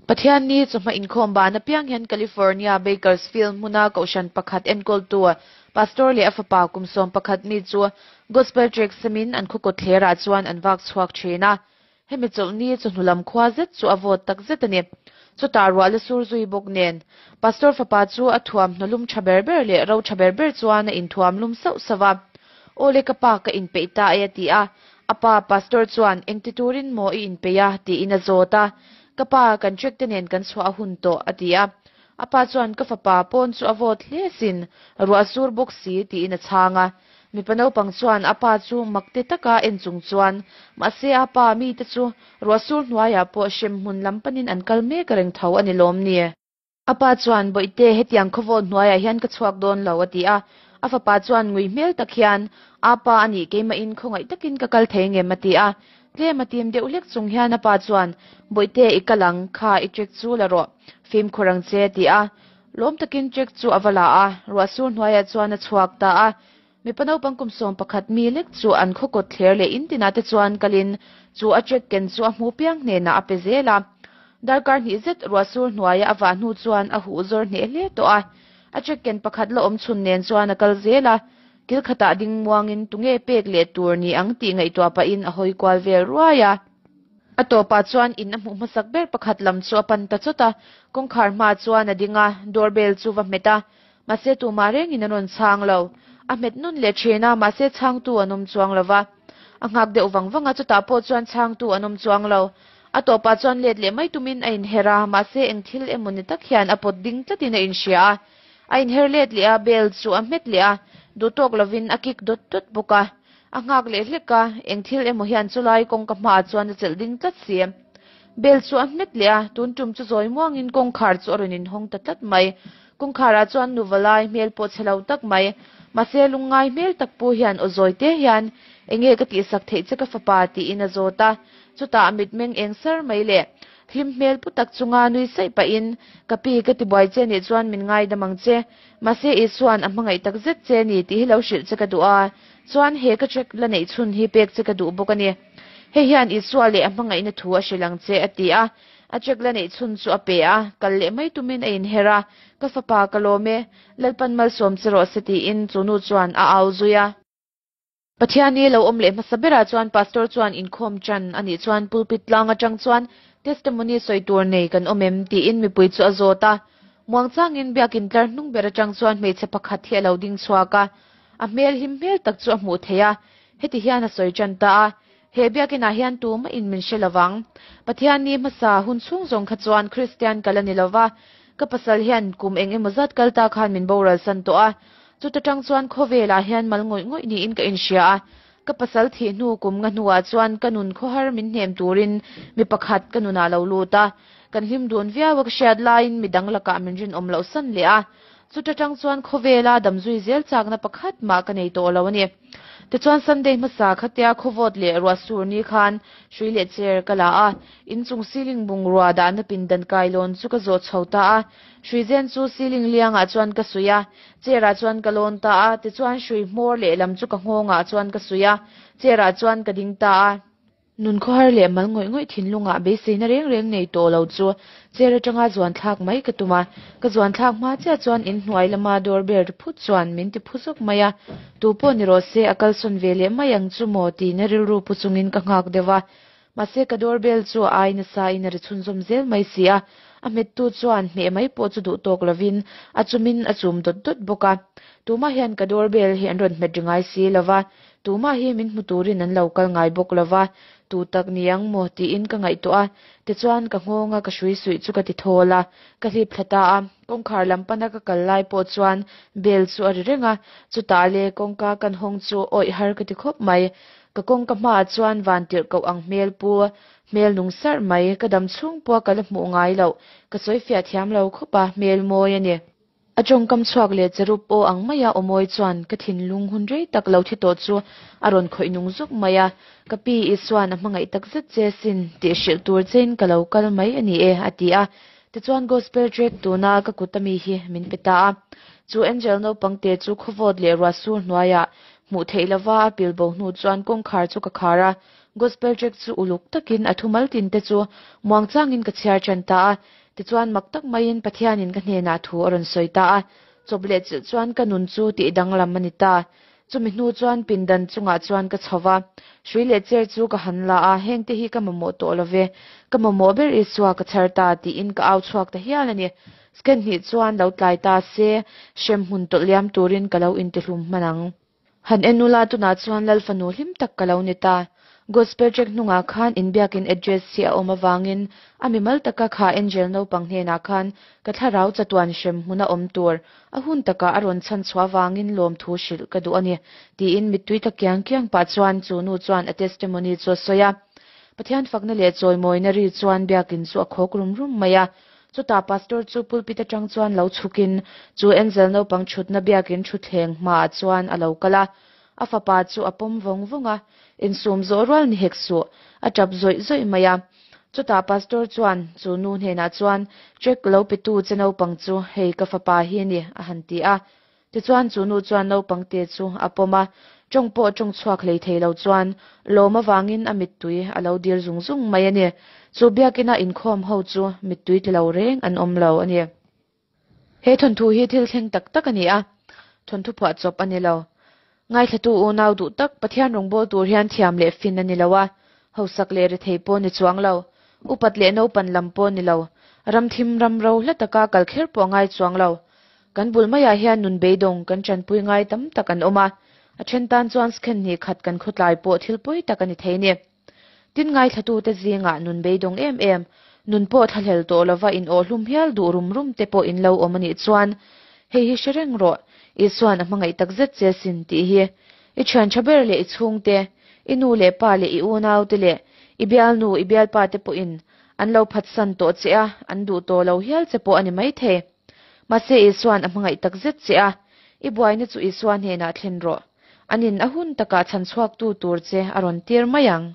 Pathianni chawhma inkhawm ban apiang hian California Bakersfield hmuna kohhran pakhat enkawltu Pastor leh a fapa kum 11 mi chu Gospel Track semin an khaw kawtthlerah chuan an vak chhuak thin a. Hemi chawlhni chawhnu lam khua zet chu a vawt tak zet a ni. Chutah ruah la sur zui bawk nen Pastor fapa chu a thuam hnawlum tha ber ber leh ro tha ber ber chuan a inthuam lum sauh sauh a. Aw le ka pa ka inpeih ta e a ti a. A pa Pastor chuan engti turin maw i inpeih a tiin a zawt a. Ka pa, kan trek te nen kan chhuah a hun tawh, a ti a. A pa chuan ka fapa pawn chu a vawt hle sin, ruah sur bawk si, tiin a chhang a. Mipa naupang chuan a pa chu mak te taka en chung chuan, Mahse a pa, mite chu ruah sur hnuaiah pawh hremhmun lam panin an kal mek reng tho a ni lawm ni? A pa chuan, Bawihte, hetiang khawvawt hnuaiah hian ka chhuak dawn lo, a ti a. A fapa chuan ngui hmel tak hian, A pa a nih, keimahin khawngaih takin ka kal thei ngem, a ti a. Tlem a tim deuh hlek chung hian a pa chuan, Bawihte, i kal ang, kha i trek chu la rawh, fimkhur ang che, a ti a. Lawm takin trek chu a va la a, ruahsur hnuaiah chuan a chhuak ta a. Mipa naupang kum 11 mi lek chu an khaw kawt thler leh in tinah te chuan kalin chu a trek ken chu a hmu piang hnenah a pe zel a. Darkar hnih zet ruahsur hnuaia a vah hnu chuan a huh zawr hneh hle tawh a. A trek ken pakhat la awm chhun nen chuan a kal zel a. Kil khatah ding muangin tunge pek leh tur ni ang tih ngaihtuah pahin a hawi kual vel ruai a. A tawpah chuan in a hmuh hmasak ber pakhat lam chu a pan ta chawt a. Kawngkhar hmaah chuan a ding a, doorbell chu va hmet a. Mahse tumah rengin an rawn chhang lo. A hmet nun leh thin a, mahse chhangtu an awm chuang lo va. A nghak deuh vang vang a, chutah pawh chuan chhangtu an awm chuang lo. A tawpah chuan let leh mai tumin a inher a, mahse eng thil emaw ni tak hian a pawt ding tlatin a inhria a. A inher let leh a, bell chu a hmet leh a, duhtawk lovin a kick dawt dawt bawk a. A nghak leh hlek a, eng thil emaw hian chulai kawngka hmaah chuan a chelh ding tlat si. Bell chu a hmet leh a, tun tum chu zawi muangin kawngkhar chu a rawn inhawng ta tlat mai. Kawngkharah chuan nu valai hmel pawh chhe lo tak mai, mahse lungngai hmel tak pu hian aw zawi te hian, Enge ka tihsak theih che ka fapa? tiin a zawt a. Chutah a mitmeng eng sar mai leh hlim hmel pu tak chunga nui saih pahin, Ka pi, ka tibuai che nih chuan min ngaidam ang che. Mahse Isua'n a hmangaih tak zet che ni tih hi lo hrilh che ka duh a, chuan he ka check la neih chhun hi pek che ka duh bawk a ni. Hei hian Isua leh a hmangaihna thu a hrilh ang che, a ti a. A check la neih chhun chu a pe a, kal leh mai tumin a inher a, Ka fapa ka lawm e, Lalpan malsawm che rawh se tiin chu nu chuan a au zui a. Pathiani lo awm leh hmasa berah chuan Pastor chuan inkhawm tan a nih chuan pulpit tlang atang chuan testimony sawi tur nei kan awm em tiin mipui chu a zawt a. Muangchangin biakin tlar hnung ber atang chuan hmeichhe pakhat hi a lo ding chhuak a, a hmel hlim hmel tak chu a hmuh theih a, heti hian a sawi tan ta a. He biakinah hian tumah in min hre lovang. Pathianni hmasa hun chhung zawng kha chuan Kristian ka la ni lova, ka pasal hian kum eng emaw zat kal ta khan min boral san tawh a. Chuta tang chuan khawvelah hian mal ngawih ngawih niin ka inhria a. Ka pasal thih hnu kum nga hnuah chuan ka nun khawhar min hnem turin mi pakhat ka nunah lo lut a. Kan hlim dun viau a ka hriat laiin midang lakah min rinawm loh san leh a. Chuta tang chuan khawvela damzui zel chakna pakhat mah ka nei tawh lo a ni. Tichuan Sunday hmasa khatia khawvawt leh ruah sur ni khan hrui leh chair ka la a, inchung ceiling bungrua dahna pindan kailawn chu ka zawh chho ta a. Hrui zen chu ceiling liangah chuan ka suih a, chair ah chuan ka lawn ta a, tichuan hrui hmawr lehlam chu ka nghawngah chuan ka suih a, chair ah chuan ka ding ta a. Nun khawhar leh mal ngawih ngawih thinlungah beiseina reng reng nei tawh lo chu chair atanga zuan thlak mai ka tum a, ka zuan thlak hma chiah chuan in hnuai lama door bell ri phut chuan min ti phu zawk mai a, tu pawh ni rawh se a kalsawn ve leh mai ang chu maw tiin rilru pu chungin ka nghak deuh a, mahse ka door bell chu a ai nasa in a ri chhunzawm zel mai si a, a hmettu chuan hmeh mai pawh chu duh tawk lovin a chumin a chum dawt dawt bawk a, tumah hian ka door bell hi an rawn hmet ri ngai si lova. Tumah hi min hmu turin an lo kal ngai bawk lo va, tu tak ni ang maw tiin ka ngaihtuah a, tichuan ka nghawnga ka hrui suih chu ka ti thawl a, ka hlip thla ta a, kawngkhar lam pana ka kal lai pawh chuan bell chu a ri reng a, chutah le kawngka kan hawng chu awih har ka ti khawp mai, ka kawngka hmaah chuan van tirh koh ang hmel pu, hmel nung sarh mai, ka dam chhung pawh ka la hmuh ngai loh, ka sawi fiah thiam lo khawp a, hmel mawi a ni. A tawngkam chhuak leh cherub aw ang maia awmawi chuan ka thinlung hun rei tak lo thi tawh chu a rawn khawih nung zuk mai a, Ka pi Isua'n a hmangaih tak zet che sin tih hrilh tur chein ka lo kal mai a ni e, a ti a. Tichuan Gospel track tuna ka kut ami hi min pe ta a. Chu Angel naupang te chu khawvawt leh ruahsur hnuaiah hmuh theih lova a pilbo hnu chuan kawngkhar chu ka khar a. Gospel tract chu uluk takin a thumal tin te chu muangchangin ka chhiar tan ta a. Tichuan mak tak maiin Pathianin ka hnenah thu a rawn sawi ta a. Chawp leh chilh chuan ka nun chu tih danglam a ni ta. Chumi hnu chuan pindan chungah chuan ka chho va, hrui leh chair chu ka han la a, hengte hi ka mamawh tawh lo ve, ka mamawh ber Isua ka chhar ta tiin ka au chhuak ta hial a ni. Scan hnih chuan lo tlai ta se, hrem hmun tawlh liam turin ka lo intihlum hman ang. Han en ula tunah chuan Lal fanu hlim tak ka lo ni ta. Gospel track hnungah khan inbiakin address hi a awm avangin a mimal taka kha Angel naupang hnenah khan ka thlarau chatuan hrem hmuna awm tur a hun takah a rawn chhan chhuah avangin lawmthu hrilh ka duh a ni tiin mittui tla kiang kiang pah chuan chu nu chuan a testimony chu a sawi a. Pathian fakna leh chawimawina ri chuan biakin chu a khawk rum rum mai a. Chutah pastor chu pulpit atang chuan lo chhukin chu Angel naupang thutna biakin thutthleng hmaah chuan a lo kal a. A fapa chu a pawm vawng vawng a, insum zawh rual ni hek suh, a tap zawih zawih mai a. Chutah pastor chuan chu nu hnenah chuan, Check lo petu che naupang chu hei ka fapa hi a ni, a han ti a. Tichuan chu nu chuan naupang te chu a pawm a, tawng pawh tawng chhuak hlei thei lo chuan lawm avangin a mittui a lo dir zung zung mai a ni. Chu biakina inkhawm ho chu mittui tla lo reng an awm lo a ni. He thawnthu hi thil thleng tak tak a ni a, thawnthu phuah chawp a ni lo. Ngaithlatu unau duh tak Pathian rawngbâwl tur hian thiam leh fin a ni lo a, hausak leh rethei pawh ni chuang lo, upat leh naupan lam pawh ni lo, ram thim ram ro hla taka kal kher pawh a ngai chuang lo. Kan bul maiah hian nun beidawng kan ṭanpui ngai tam tak an awm a, a ṭhen tan chuan skhen hnih khat kan khawtlai pawh thil pawi tak a ni thei ni. Tin ngaithlatute zingah nun beidawng em em, nun pawh thlahlel tawh lova in awhhlum hial duh rum rum te pawh in lo awm a nih chuan, hei hi hre reng rawh, Isua'n a hmangaih tak zet che sin tih hi. I thian tha ber leh i chhungte, i nu leh pa leh i unaute leh i bialnu, i bialpa te pawhin an lo phatsan tawh che a, an duh tawh lo hial che pawh a ni maithei. Mahse Isua'n a hmangaih tak zet che a, i buaina chu Isua hnenah thlen rawh. Anin a hun takah chhan chhuaktu tur che a rawn tir mai ang.